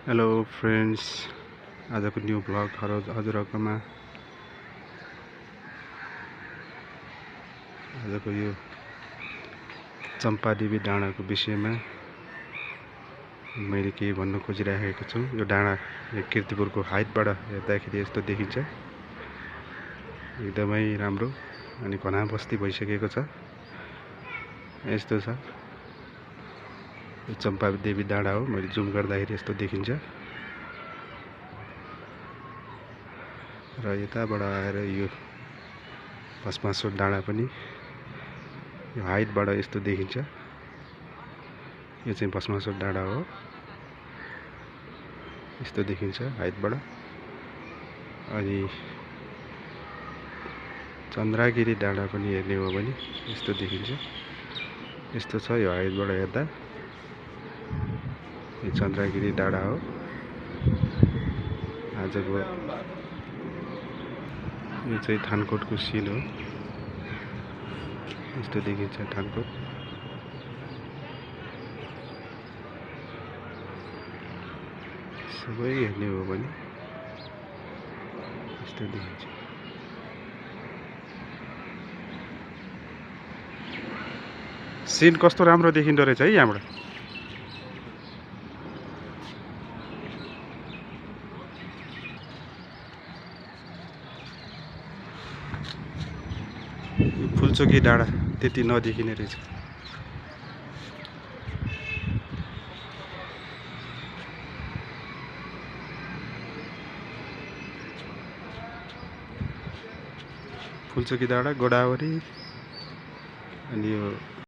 Hello friends, आजको new blog हजुरहरूकोमा आजको यो चम्पादेवी डाँडाको विषयमा मैले केही भन्न खोजिराखेको छु। यो डाँडा किर्तिपुरको हाइटबाट हेर्दाखेरि यस्तो देखिन्छ, एकदमै राम्रो अनि घना बस्ती भइसकेको छ। यस्तो छ, यो चम्पादेवी डाँडा हो। मैले जुम गर्दाखेरि यस्तो देखिन्छ र यताबाट आएर यो भस्मासुर डाँडा पनि यो हाइटबाट यस्तो देखिन्छ। यो चाहिँ भस्मासुर डाँडा हो, यस्तो देखिन्छ हाइटबाट। अनि चन्द्रगिरी डाँडा पनि हेर्ने हो भने यस्तो देखिन्छ। यस्तो छ यो हाइटबाट हेर्दा, यो चन्द्रगिरी डाँडा हो। आजको यो चाहिँ थानकोटको सिल हो, यस्तो देखिन्छ थानकोट। सबै हेर्ने हो भने यस्तो देखिन्छ। सिन कस्तो राम्रो देखिँदो रहेछ है यहाँबाट। फुलचोकी डाँडा त्यति नदेखिने रहेछ। फुलचोकी डाँडा, गोदावरी अनि यो